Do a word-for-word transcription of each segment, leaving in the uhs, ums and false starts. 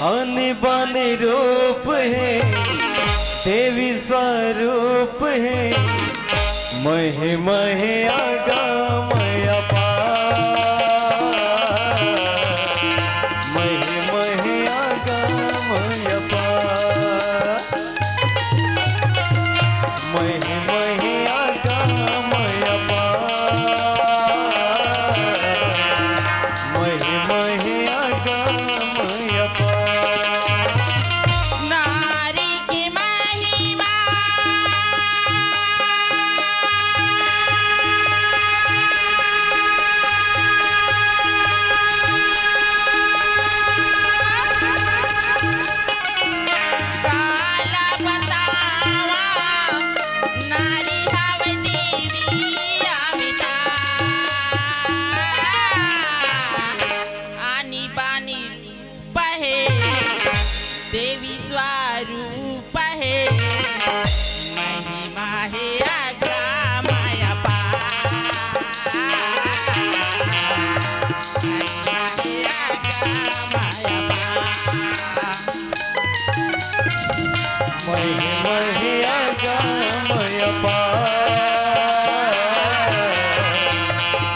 आने बाने रूप हे, देवी स्वरूप हे, महिमा हे अगम अपार, महिमा हे अगम अपार। महिमा हे अगम अपार, महिमा हे अगम अपार। नारी के महिमा। काला बतावा, नारी हवे देवी अवतार। आनी बानी रूप हे, देवी स्वरूप हे, महिमा हे अगम अपार। महिमा हे अगम अपार,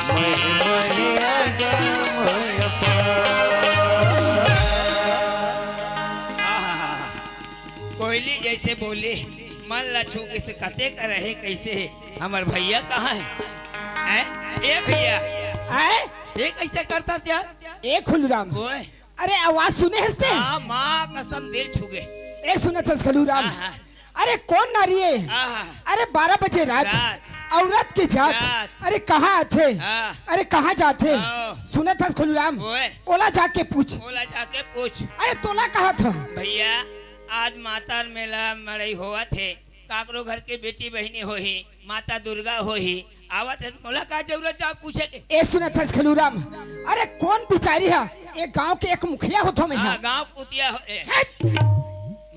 महिमा हे अगम अपार। आहा, कोयली जइसे बोली, मन ला छू के से कते का रहे, कइसे हे? हमर भइया कहाँ हे? हैं? ए भइया, हैं? ये कइसे करथस यार? ए खुलूराम। ओए। अरे, आवाज सुने हस ते? हाँ, माँ कसम, दिल छू गे। ए, सुनत हस खुलूराम? हाँ, हाँ। अरे, कोन नारी हे? हाँ, हाँ। अरे, बारह बजे रात, रात। औरत के जात। जात। अरे, कहाँ आथे? हाँ। अरे, कहाँ जाथे? हाँ। सुनत हस खुलूराम? ओए। ओला जाके पूछ। ओला जाके पूछ। अरे, तोला कहत हँव। भइया, आज मातर मेला मड़ई होवत हे, काकरो घर के बेटी बहिनी होही, माता दुर्गा होही, आवत हे, मोला का जरूरत जाके पूछे के? ए, सुनत हस खुलूराम, अरे कोन बिचारी हे? ए गांव के एक मुखिया होथों मैं हा। हाँ, गांव पुतिया हो, ए, हट!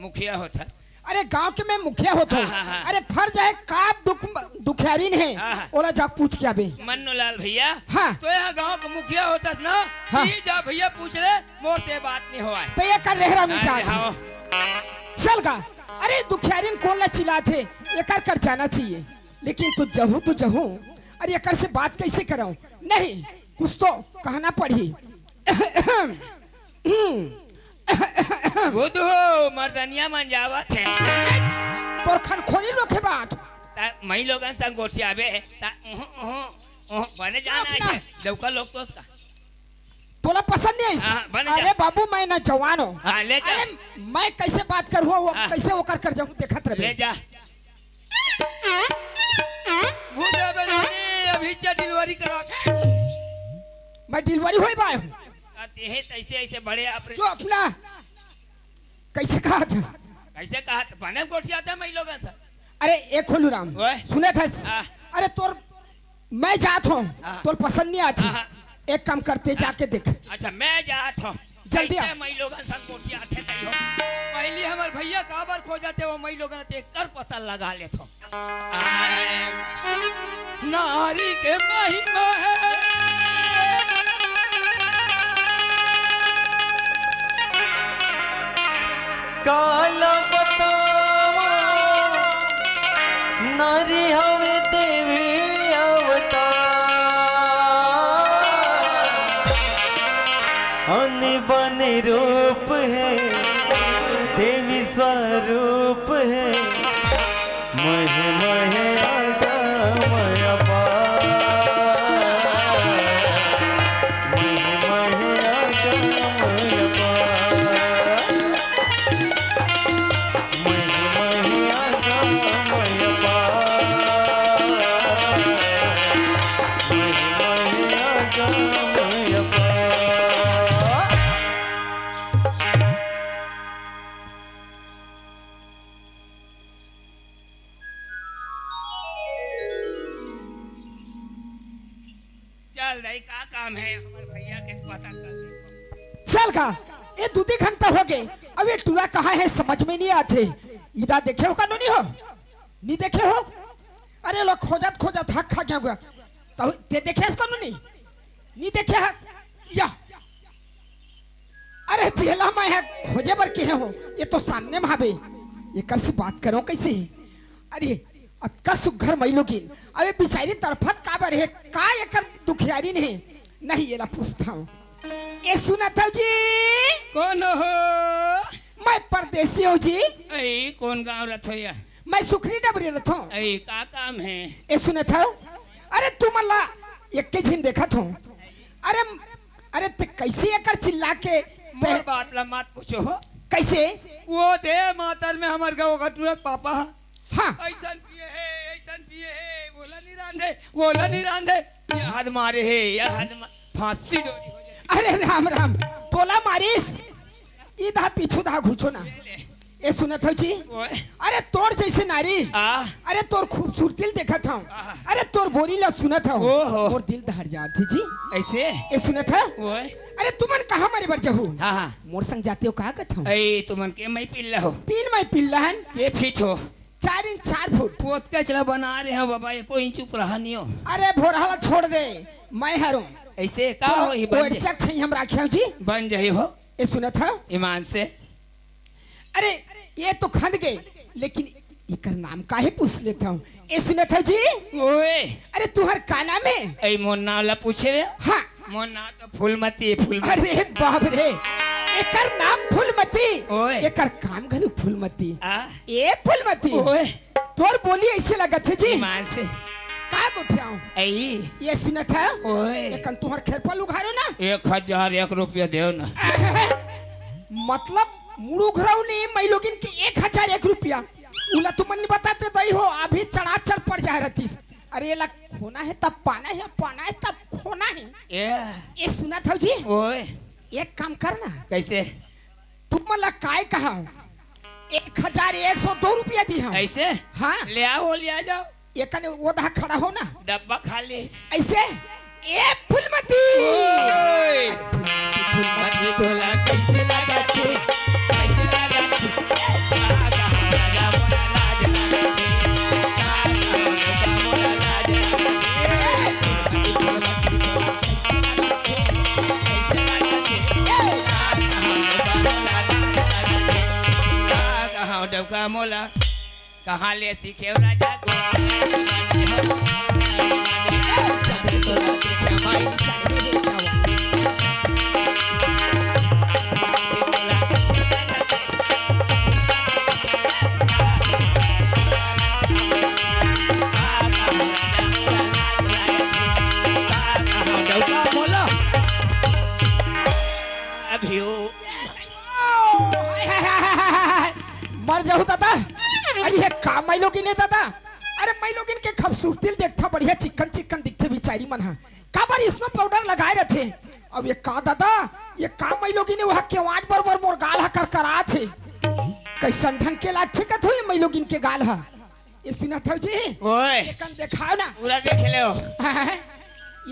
मुखिया होथस। अरे गांव के मैं मुखिया होथों। हाँ, हाँ, हाँ। अरे फर्ज हे का दुख, दुखियारिन हे, हाँ, हाँ। ओला जा पूछ के आबे। मन्नूलाल भइया, हाँ। तैं हा गांव के मुखिया होथस ना, हाँ। ई जा भइया पूछ ले, मोर से बात नइ होवय। त एकर रेहरा में अरे, जात हे। हाँ। चल गा, अरे दुखियारिन कोन ला चिल्लाथे, एकर कर जाना चाहिए। लेकिन तू जहूँ तो जहूँ, अरे एकर से बात कइसे करँव? नहीं, कुछ तो कहना पड़ही। बुधू, मर्दनिया मन जावत हे। तोर खनखोरी लोग हे बात। त मई लोगन संग गोठियाबे, त उहुँ, उहुँ, उहुँ, बने जाना चुप ना। हे, डउका लोग तो उसका। तोला पसंद नहीं आइस? हाँ, बने जा। अरे बाबू, मैं ना जवान हँव। हाँ, ले जा। अरे, मैं कइसे बात करहूँ, वो हाँ। कइसे ओकर कर जाहूँ, देखत रहे। ले जा। भूत है बे, नहीं, अभी चा delivery करा। मैं delivery होय बर आय हँव। आ, तेहे तइसे अइसे बड़े आप रे। जो अपना कइसे कहत हस? कइसे कहत? बने गोठियाथे मई लोगन से। अरे, ए खोलूराम, ओए। सुनत हस? हाँ। अरे, तोर, मैं जात हँव, हाँ। तोर पसंद नइ आथे। हाँ, हाँ। एक काम कर, तैं जाके देख। अच्छा, मैं जात हँव। जल्दी आ। कइसे मई लोगन संग गोठियाथे तइहो। पहिली हमर भइया काबर खोजथे, ओ मई लोगन ते कर पता लगा लेथँव। नारी के महिमा हे। काला बतावा, नारी हवे देवी अवतार। आने बाने रूप हे, देवी स्वरूप हे, महिमा हे अगम अपार। महिमा हे अगम अपार। महिमा हे अगम अपार। महिमा हे अगम अपार। चल दाई, का काम हे हमर भइया के, पता कर ले। चल गा, ए दू दी घंटा होगे, अब ए टूरा कहाँ हे, समझ में नइ आथे। इदा देखे हो का नोनी हो? नइ देखे हो? अरे लोग खोजत खोजत हक खा गया। त तैं देखे हस का नोनी? नइ देखे हस? या। अरे जेला मैं ह खोजे बर केहे हों, ये तो सामने म हावे, एकर से बात करों कइसे? अरे अतका सुग्घर मइलोगिन, अबे बिचारी तड़फत काबर हे? का एकर दुखियारी नहीं? नहीं, एला पूछथंव। ए सुनत हव जी? कोन हो? मैं परदेसी हों जी। अई, कोन गांव रथो या? मैं सुखरी डबरी रथों। अई, का काम हे? ए सुनत हव? अरे तुमन ला एके झिन देखत हों। अरे, अरे ते कइसे एकर चिल्ला के ते मोर बात ला मत पूछो हो। कइसे? वो दे मातर में हमर गांव का तुरंत पापा। हाँ। अइसन पिए हे, अइसन पिए हे, ओला नइ रांधे, ओला नइ रांधे, ये हद मारे हे, ये हद मा-, फांसी डोरी हो जाए। अरे राम राम, तोला मारिस? इधा पीछू धा घुचो ना। ए सुनत हव जी? ओए। अरे तोर जइसे नारी। आ। अरे तोर खूबसूरती ल देखत हंव। आ। अरे तोर बोली ल सुनत हंव। ओहो। मोर दिल दहर जात हे जी। अइसे? ए सुनत हव? ओए। अरे तुमन कहाँ मरे बर जहू? हाँ, हाँ। मोर संग जाते हो का कथंव? अई, तुमन के मई पिल्ला हो। तीन मई पिल्ला हन। के फीट हो? चार इंच चार फुट। पोतका चला बना रहे हो बाबा, एको इंच ऊपर रहा नहीं हो। अरे भोरहा ला छोड़ दे, मैं हरों। अइसे का तो होही, बन जाही। ओरचक छई हम राखे हंव जी। बन जाही हो। ए सुनत हव? ईमान से। अरे, ये तो खंद गे, लेकिन एकर नाम काहे पूछ लेथंव? ए सुनत हव जी? ओए। अरे, तुंहर का नाम हे? ए, मोर नाम ला पूछे रे? हाँ। मोर नाम तो फूलमती हे, फूलमती। अरे बाप रे, एकर नाम फूलमती, ओए। एकर काम घलो फूलमती। आ? ए फूलमती, ओए। तोर बोली अइसे लगत हे जी। ईमान से। का गोठियाव? अई। ए सुनत हव? ओए। एकन तुंहर खेलपल उघारो ना। एक हजार एक रुपया देव ना। मतलब मुड़ उघराव नहीं, मइलोगिन के एक हजार एक रुपया। उला तुमन नइ बताते दई हो, अभी चढ़ा चढ़ पड़ जाए रहतिस। अरे एला खोना हे तब पाना हे, पाना हे तब खोना हे। ए। ए सुनत हव जी? ओए। एक काम कर ना। कइसे? तुमन ला काय कहा? एक हजार एक सौ दो रुपया दिहा। अइसे? हाँ। ले आओ, ले आ जाओ। एकने ओधा खड़ा हो ना। डब्बा खाली। अइसे? ए फूलमती। ओए। फूलमती, फूलमती, तोला कइसे लागथे? कइसे लागथे? डबका मोला कहाँ ले सीखे राजा को? अभियो। मर जाहू दादा। अरे ये का मइलोगिन हे दादा? अरे मइलोगिन के खूबसूरती ल देखथा, बढ़िया चिक्कन चिक्कन दिखथे बिचारी मन ह। काबर snow powder लगाए रथे? अब ये का दादा, ये का मइलोगिन हे, ओहा केवाज बरोबर मोर गाल ह करकरात हे। कइसन ढंग के लागथे कथो ये मइलोगिन के गाल ह। ए सुनत हव जी? ओए। एकन देखाव ना। पूरा देख लेव।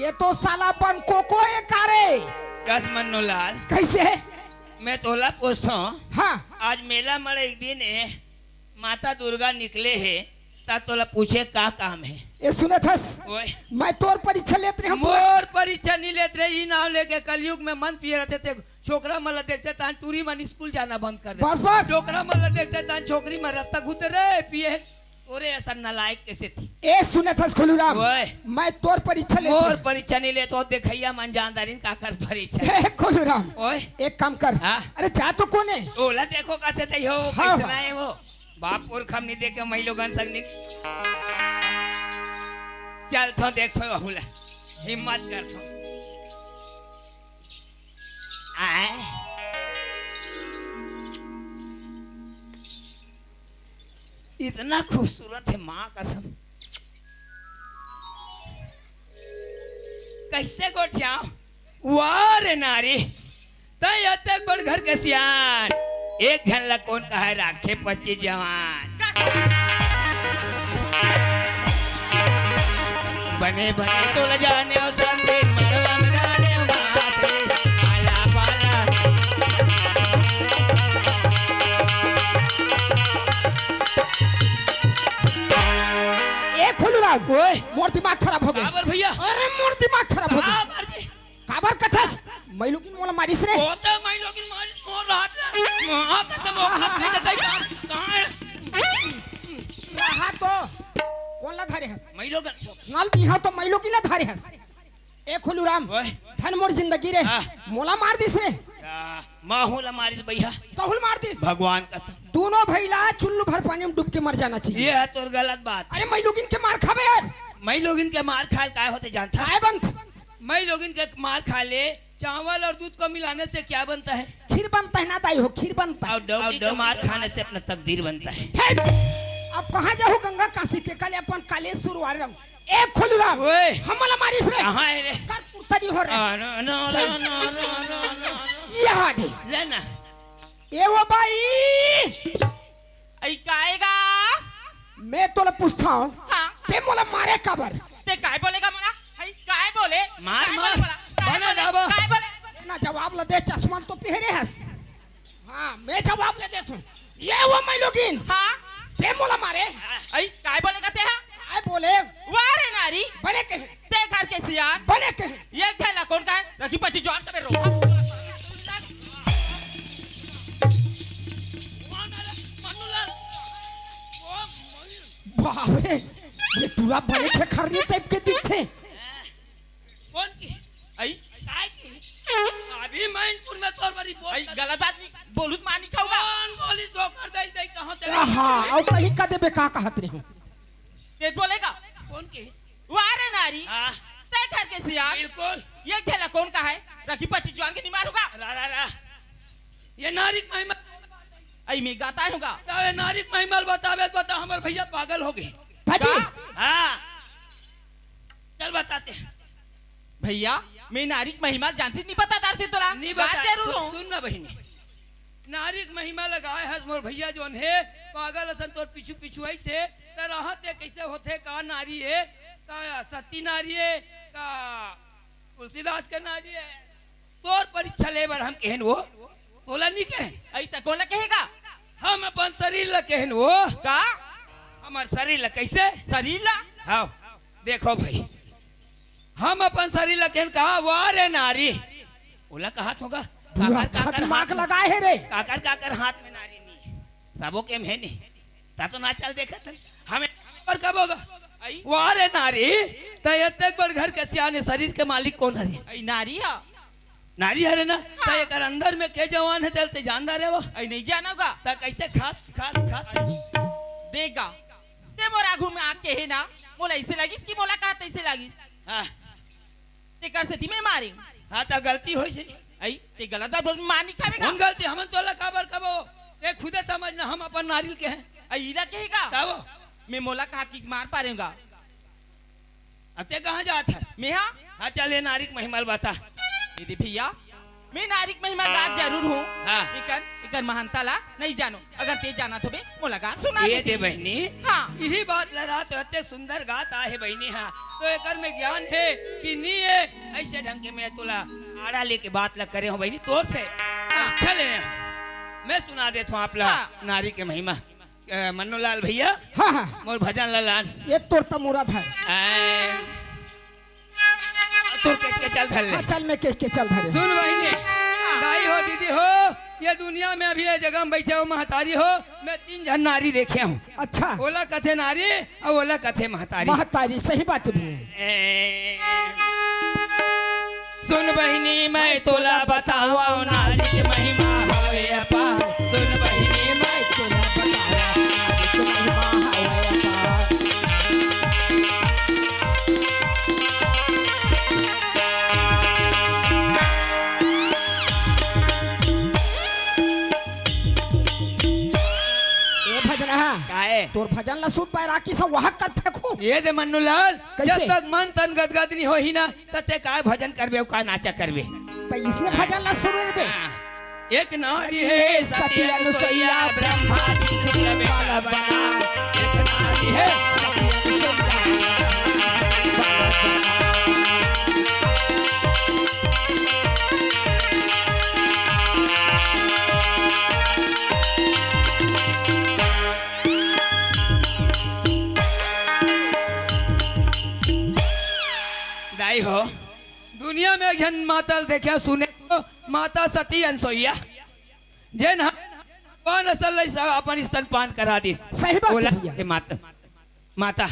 ये तो साला बन कोको हे का रे? कस मन्नू लाल। कइसे? मैं तोला पूछथंव। हाँ। आज मेला म एक दिन ए माता दुर्गा निकले हे, त तोला पूछे का काम हे? ए सुनत हस? ओए। मैं तोर परीक्षा लेत रहेंव। मोर परीक्षा नइ लेत रहे, ई नांव लेके कलयुग में मन पिए रथे ते छोकरा मन ला देखथे तहान टूरी मन स्कूल जाना बंद कर देथे। बस, बस। डोकरा मन ला देखथे तहान छोकरी मन रत्ता घुते रहे पिए। तोरे असन नालायक के सेती। ए सुनत हस खोलूराम, ओए। मैं तोर परीक्षा लेत रहेंव। मोर परीक्षा नइ लेत हों, देखइया मन जानदारिन काकर परीक्षा। ए खोलूराम, ओए। एक काम कर। हाँ। अरे जा तो कोन हे? ओला देखो कथे तई हो, हाँ, कइसे हाँ। ना हे वो? बाप पुरखा म नइ देखे, मइलोगन संग नइ। चलथंव देखथंव वहू ला, हिम्मत करथंव। आय। इतना खूबसूरत हे, माँ कसम। कइसे गोठियाव? वाह रे नारी, तैं अतेक बड़ घर के सियान, एक झन ला कोन कहय राखे पच्चीस जवान। बने बने तोला जानेव संदीप मड़वा म जानेव माथे, आला पाला। ए खोलूराम, ओए। मोर दिमाग खराब हो गे। काबर भैया? अरे मोर दिमाग खराब हो गे। काबर जी? काबर कथस? मइलोगिन मोला मारिस रे। ओ तो मइलोगिन मारिस, मोर रात ला। माँ कसम, ओ कहाँ, कहाँ, कहाँ, कहाँ है? रहा तो। कोन ला धरे हस? मइलोगिन। नल दिहा तो मइलोगिन ला धरे हस। ए खोलूराम, ओए। धन मोर जिंदगी रे। हाँ। मोला मार दिस रे। या, माहू ला मारिस भैया। तहू ल मार दिस। भगवान कसम। दूनों भई ला चुल्लू भर पानी में डूब के मर जाना चाहिए। ये है तोर गलत बात। अरे मइलोगिन के मार खाबे यार। मइलोगिन के मार खाय ल काय होथे जानथस? काय बनथे? मइलोगिन के मार खाय ले चावल और दूध को मिलाने से क्या बनता है? खीर बनता है ना दाई हो, खीर बनता है। और डौकी के मार खाने से अपना तकदीर बनता है। हे! अब कहाँ जाहू गंगा काशी के, कल अपन काले सुरवार रहूं। ए खोलूराम, ओए। हमला मारिस रे। कहाँ है रे? कर कुर्ता नहीं हो रे। आ, ना, ना, चल। ना, ना, ना, ना, ना। यहाँ दे। ले ना। ए वो बाई। अई काय गा? मैं तोला पूछता हूँ। हाँ। ते मोला मारे काबर? ते काय बोलेगा मोला? अई काय बोले? मार, काय मार। बोले मोला? काय बना बोले? दाबा। काय बोले? ना जवाब ला दे, चश्मा तो पहरे हस। हाँ, मैं जवाब ले देथूं। ए वो मइलोगिन। हाँ। ते मोला मारे। अई काय बोलेगा ते हा? काय बोले? वाह रे नारी। बने कहे। ते घर के सियान। बने कहे। एक झन ला कोन कहे? रखी पति जवान कबे रो। बाप रे, ये पूरा बने के खरनी टाइप के दिखथे। कोन की? अई? काय की? अभी मैनपुर में तोर बरी बोल अई, गलत आदमी बोलूत मानी खाऊंगा। कोन बोली सो कर दई दई कहाँ ते? हाँ, अउ कहीं का देबे का कहत रहे हो? ते बोलेगा? कोन की? वाह रे नारी, हाँ। ते घर के सियान। बिल्कुल। एक झन ला कोन कहे? रखी पति जवान के निमार होगा। रा, रा, रा। ये नारी के महिमा। अई मैं गाता हूँगा। बतावे नारी के महिमा ल बतावे, बता, हमर भैया पागल हो गए। दादी। का? हाँ। चल बताते हैं। भैया, मैं नारी के महिमा जानती नहीं, बता डारती तोला। नहीं बात बता, जरूर सुन, हूँ। सुन ना बहिनी। नारी के महिमा लगाए हस मोर भैया जोन हे, पागल असन तोर पीछू पीछू आई से, त रहत ये कैसे होथे, का नारी हे, का सती नारी हे, का तुलसीदास के नारी हे, तोर परीक्षा ले बर हम कहेन वो, तोला नहीं कहेन। अई त कोला कहेगा? हम अपन शरीर ला कहेन वो। का? हमर शरीर ला कैसे? शरीर ला? हाँ, देखो भाई, हम अपन शरीर ला कहेन कहा, वाह रे नारी, ओला कहा होगा। पूरा काकर, अच्छा काकर दिमाग हाथ में, लगाए हे रे। काकर, काकर हाथ में नारी नहीं, सबो के में नहीं। ता तो ना चल देखत हन। हमें पर कब होगा? आई? वाह रे नारी, त एतेक बड़ घर के सियाने शरीर के मालिक कोन हरे? आई नारी हा। नारी हरे ना? त हाँ। एकर अंदर में के जवान हे, तेल ते जानदार हे वो। आई नहीं जाना होगा। त कैसे खास, खास, खास? देगा। ते मोर आघू में आके हे ना, मोला ऐसे लगिस कि मोला कहा तैसे लगिस। हाँ। तेकर सेती मैं मारे। हाँ, त गलती होइस हे। आई, ते गलत बात बोल, मार नहीं खावेगा। कौन गलती? हमन तोला काबर कबो? ते खुदे समझ ना, हम अपन नारियल के हैं। आई, इला कहेगा? तब? मैं मोला कहा कि मार पारेगा। अब ते कहाँ जात हस? मैं हाँ? हाँ, चल, ये नारी के महिमा ल बता। दीदी भैया, मैं नारी के महिमा गात जरूर हूँ। हाँ। इकर, इकर महानता ला नहीं जानो। अगर ते जानत होबे, मोला गा सुना ये देते। दे बहिनी। हाँ। यही बात ला रहा तो अत्ते सुंदर गात आहे बहिनी, हाँ। तो एकर में ज्ञान हे कि नी हे, ऐसे ढंग के मैं तोला आड़ा लेके बात ला करे हूँ बहिनी, तोर से। हाँ। चले, मैं सुना देत हूँ आप ला हाँ। नारी के महिमा। अ, मन्नूलाल भैया, हाँ, हाँ। मोर भजन ला लान। ये तोर तमोरा धर। आय। तू के, के चल धर ले। हाँ, चल मैं के, के चल धरे। सुन बहिनी, दाई हो, दीदी हो, ये दुनिया में अभी ये जगह में बैठे हो, महतारी हो, मैं तीन झन नारी देखे हूँ। अच्छा। ओला कथे नारी, अउ ओला कथे महतारी। महतारी, सही बात भी है। ए, सुन बहिनी, मैं तोला बतावं नारी के महिमा हवे अपार। सुन बहिनी, मैं तोला बतावं नारी के महिमा हवे अपार। ए भजना, काहे? तोर भजन ला सुन पाए राखी सब वहां कर फेंकू। ये दे मन्नूलाल, कैसे? जब तक मन तन गदगद नहीं होही ना, त ते काय भजन करबे अउ काय नाचा करबे? त इसने भजन ला सुन रे बे। हाँ। एक नारी हे सती अनुसुईया, ब्रह्मा जी से पाला बना। एक नारी हे सती अनुसुईया। दाई हो, दुनिया में एक झन मातल देखे सुने, माता सती अनसुईया, जेन ह नवा नसल ल सब अपन स्तनपान करा दिस। सही बात हे ओला भैया। के माता, माता,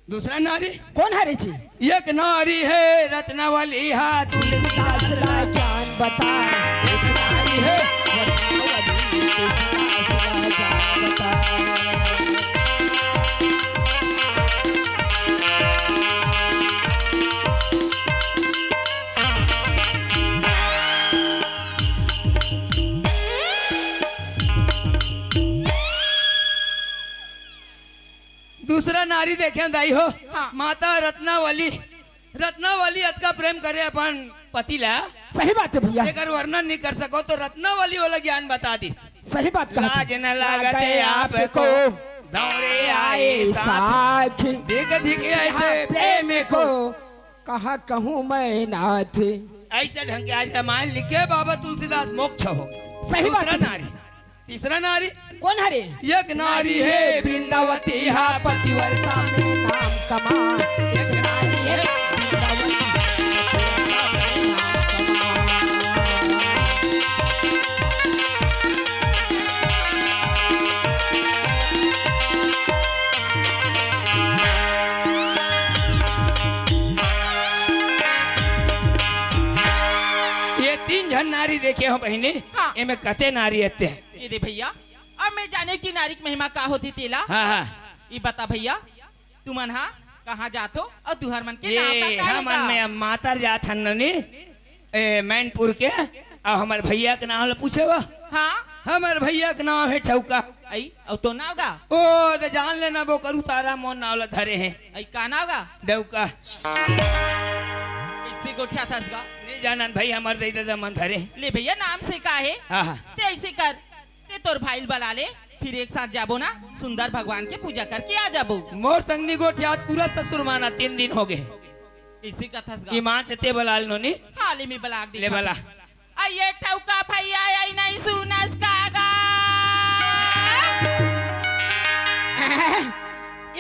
दूसरा नारी। कोन हरे जी? एक नारी हे रत्नावली हा तुलसीदास ला ज्ञान बताय। एक नारी हे रत्नावली तुलसीदास ला ज्ञान बताय। दूसरा नारी देखे दाई हो, हाँ। माता रत्नावली। रत्नावली अतका प्रेम करे अपन पति ला। सही बात हे भैया। एकर वर्णन नहीं कर सको तो रत्नावली वाला ज्ञान बता दिस। सही बात कहा लाज तू। न लागत हे आपको, दौड़े आए साथ। धिक धिक ऐसे प्रेम को, कहा कहूँ मैं नाथ। ऐसे ढंग के आज रामायण लिखे बाबा तुलसीदास मोक्ष हो। सही बात दूसरा हे। नारी, तीसरा नारी। कोन हरे? एक नारी हे बिंदावती हा पतिव्रता में नाम कमा। एक नारी हे बिंदावती हा पतिव्रता में नाम कमा। ये तीन झन नारी देखे हो बहिनी, हाँ। एमे कते नारी अते हे? ये दे भैया, अब मैं जाने कि नारी के महिमा का होथे तेला। हाँ, हाँ। ये बता भैया, तुमन हा कहाँ जात हो अउ तुहर मन के नाव का, का हे हमन गा? में मातर जात हन नोनी, ए, मैनपुर के, अउ हमर भैया के नाव ल पूछे वो। हाँ। हमर भैया के नाव हे ठौका। अई, अउ तो नाव गा? ओ, त जान लेना वो करू तारा मोर नाव ल धरे हे। अई, का नाव गा? डौका। कइसे गोठियाथस गा? नहीं जानन भाई, हमर दई ददा मन धरे। ले भैया, नाम से का हे? हाँ, हाँ। ते ऐसे कर, ते तोर भाई ल बला ले, फिर एक साथ जाबो ना, सुंदर भगवान के पूजा करके आ जाबो। मोर संग नी गोठियात, पूरा ससुर माना, तीन दिन हो गे। कइसे कथस गा? ईमान से ते बला ले नोनी। हाँ, ले मैं बला के ले देखा। बला। अई ये ठौका भैया, अई नहीं सुनस का गा?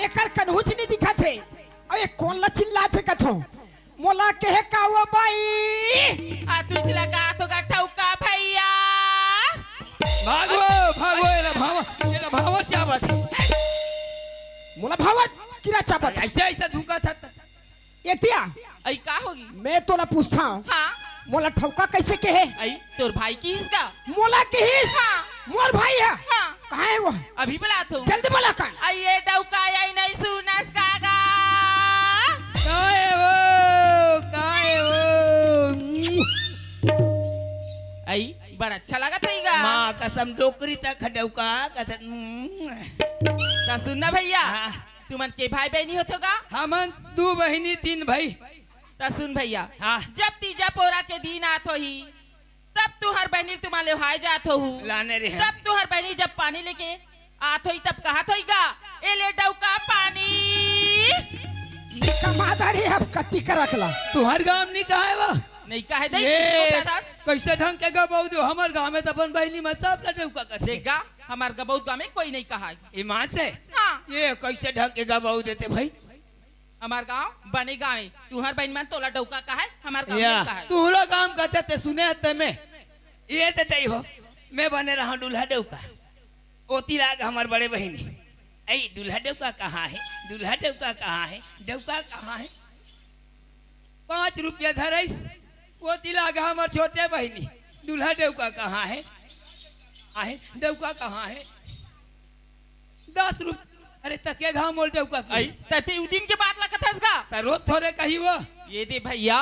एकर कन्हू च नहीं दिखत हे। अउ ये कोन ला चिल्लाथे कथो? मोला कहे का वो बाई? आ तू इसला का तो का ठौका भैया। भागो, भागो, एला भावा, एला भावा चाबत हे। मोला भावा किरा चाबत हे। ऐसे, ऐसे धुका था त। एतिया। अई का होगी? मैं तोला पूछता हूँ। हाँ। मोला ठौका कइसे कहे? अई तोर भाई किहिस का? मोला किहिस? हाँ। मोर भाई हे? हाँ। कहाँ हे वो? अभी बलात हूँ। जल्दी बला कर। अई ये डौका, अई नहीं सुनस का गा? काय हो, काय हो? अई, बड़ा अच्छा लागत हे गा। माँ कसम, डोकरी तक डौका कथन। त सुन ना भैया, हाँ। तुमन के भाई बहिनी होथो गा? हमन दू बहिनी, तीन भाई। त सुन भैया, हाँ। जब तीजा पोरा के दिन आत होही, तब तुहर बहिनी तुमन ले ओहाय जात होहू। लाने रहे। तब तुहर बहिनी जब पानी लेके आत होही, तब कहत होही गा, "ए ले डौका पानी।" कमा दारी अब कत्ती करत ला। तुहर गाँव नहीं कहा हे वो? नहीं कहे दे, ये किसको पता? कइसे ढंग के गबऊ दे, हमर गाँव में त अपन बहिनी में सब ला डौका कथे। देख गा, हमर गबऊ गाँव में कोई नहीं कहा हे। ईमान से? हाँ। ये कइसे ढंग के गबऊ देते भाई? हमर गाँव बने गाँव हे, तुहर बहिनी मन तोला डौका कहा हे, हमर गाँव या, नहीं कहा हे। तुहरो गाँव कथे ते सुने हते में। ये ते तई हो, मैं बने रहा दूल्हा डौका। ओती लाग हमर बड़े बहिनी, "अई, दूल्हा डौका कहाँ हे? दूल्हा डौका कहाँ हे? डौका कहाँ हे?" पाँच रुपया धरइस, ओती लाग हमर छोटे बहिनी, "दूल्हा डौका कहाँ हे? आहे, डौका कहाँ हे?" दस रुपया, अरे, तके घाव मोल डौका की। अई, तती उ दिन के बात ला कथस गा? त रोज थोरे कही वो। ये दे भैया,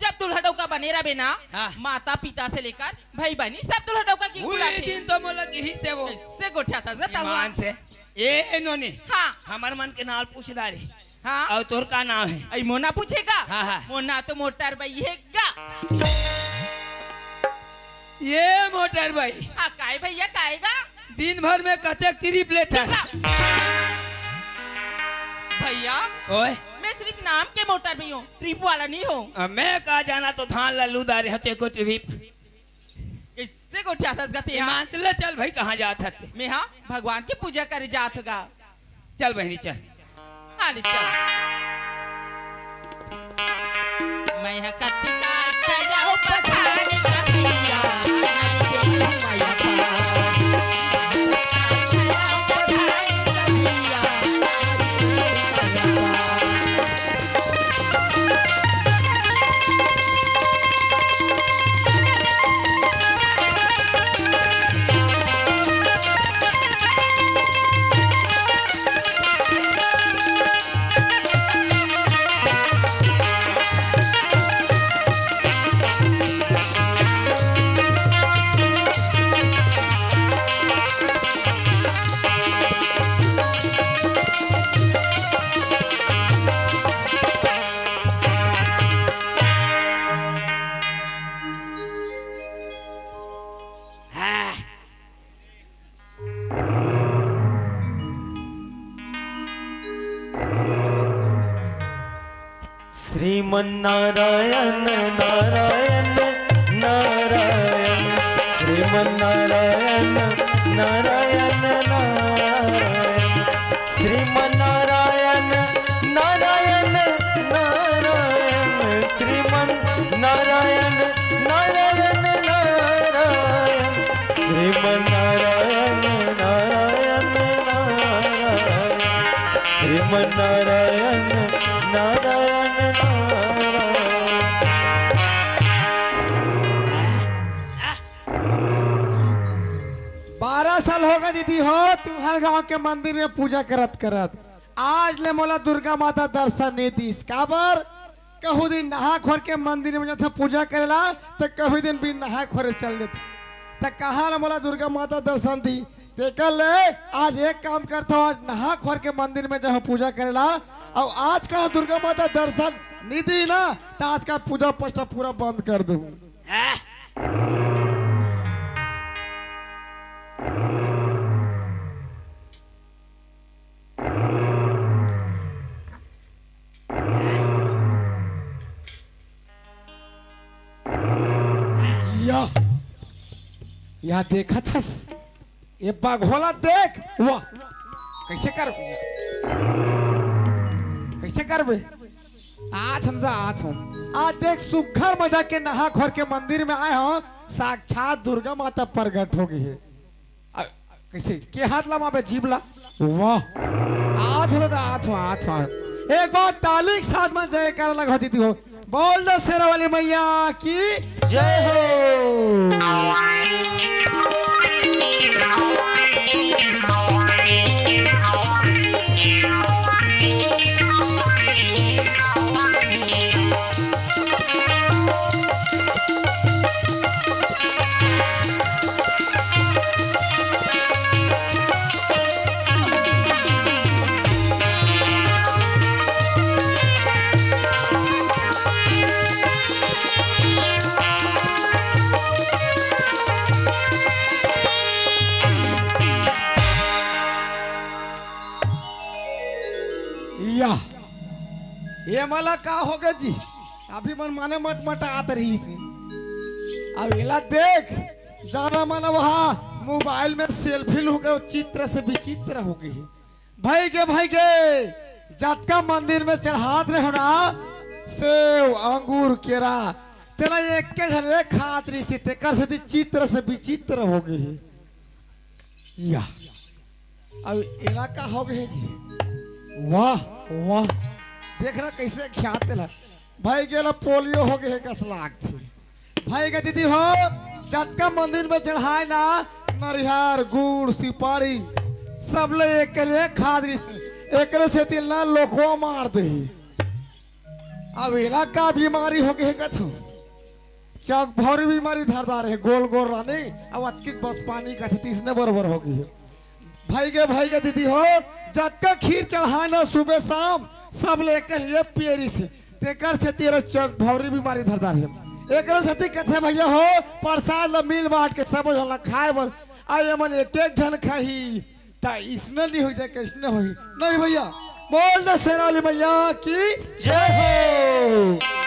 जब दूल्हा डौका बने रहे ना, हाँ। माता पिता से लेकर भाई बहिनी सब दूल्हा डौका की उही बुलाथे। दिन तो मोला किहिस हे वो। कइसे गोठियाथस गा तब? ईमान से। ए नोनी, हाँ। हमर मन के नाव पूछ दारी। हाँ। अउ तोर का नाव हे? अई मोर नाव पूछे गा? हाँ, हाँ। मोर नाव तो मोटर बई हे गा। ये मोटर बई। हाँ, काय भैया, काय गा? दिन भर में कतेक trip लेथस? भैया, ओए। मैं सिर्फ नाम के मोटर बई हूँ, trip वाला नहीं हूँ। अब मैं का जाना तो धान ला लूदा रहे होते को trip। कइसे गोठियाथस गा ते हा? ईमान से ले चल भाई, कहाँ जात हते? मैं हा भगवान के पूजा करे जात गा। चल बहिनी, चल। हाँ, ले चल। मैं हा कत्ती का सजाओ पठान। श्रीमन नारायण, नारायण, नारायण, श्रीमन नारायण, नारायण, नारायण, श्रीमन नारायण, नारायण, नारायण, श्रीमन नारायण, नारायण, नारायण, श्रीमन नारायण, नारायण, नारायण, श्रीमन नारायण, नारायण, नारायण। बारह साल होगे दीदी हो, तुम्हर गांव के मंदिर में पूजा करत करत। आज ले मोला दुर्गा माता दर्शन नइ दिस। काबर? कहू दिन नहा खोर के मंदिर में जाथे पूजा करेला, त कहू दिन बिन नहा खोरे चल देथे। त कहाँ ले मोला दुर्गा माता दर्शन दी? तेकर ले आज एक काम करथंव, आज नहा खोर के मंदिर में जाहूं पूजा करेला, अउ आज का दुर्गा माता दर्शन नइ दी ना, त आज का पूजा पाठ पूरा बंद कर दूहूं। या, या देखत हस, ये बघवा ला देख, वाह, कइसे कर, कइसे करबे? आत हन दा, आत हन। आज देख, सुग्घर मजा के नहा खोर के मंदिर में आए हंव, साक्षात दुर्गा माता प्रगट होगे हे। अ, कइसे? के हाथ ला मापे? जीभ ला। वाह। आत हो दादा, आत हो, आत हो। एक बार ताली के साथ में जयकारा लगा दीदी हो। बोल दे शेरा वाली मैया की जय हो। या, ये मला का होगे जी? अभी मन माने मटमटात रहिस। अब एला देख, जाना मन वहाँ मोबाइल में सेल्फी लूके चित्र से विचित्र होगे हे। भइगे, भइगे, जतका मंदिर में चढ़ात रहे हो ना, सेव, अंगूर, केरा, तेला एके झन एक खात रहिस, तेकर सेती चित्र से विचित्र होगे हे। या। अब एला का होगे हे जी? वाह, वाह। देख ना कइसे खियात तेला। भइगे ला पोलियो होगे हे कस लागथे। भइगे दीदी हो, जतका मंदिर में चढ़ाए ना, नरियर, गुड़, सुपारी, सब ले एके ले खात रहिस। एकरे सेती ना लोकवा मार देही। अब एला का बीमारी होगे हे कथंव? चकभौरी बीमारी धर डारे हे, गोल गोल रहने, अब अतकिक बस पानी का थी, इसने बरोबर होगे हे। भइगे, भइगे दीदी हो, जतका खीर चढ़ाए ना सुबह शाम, सब ले एके ले पिए रहिस हे। तेकर सेती एला चकभौरी बीमारी धर डारे हे। एकरे सेती कथे भइया हो, प्रसाद ला मिल बांट के सबो झन ला खाए बर, अउ एमन एक एक झन खाही, त इसने नइ होही, त कइसने होही? नहीं भइया, बोल दे शेरा वाली मैया की जय हो।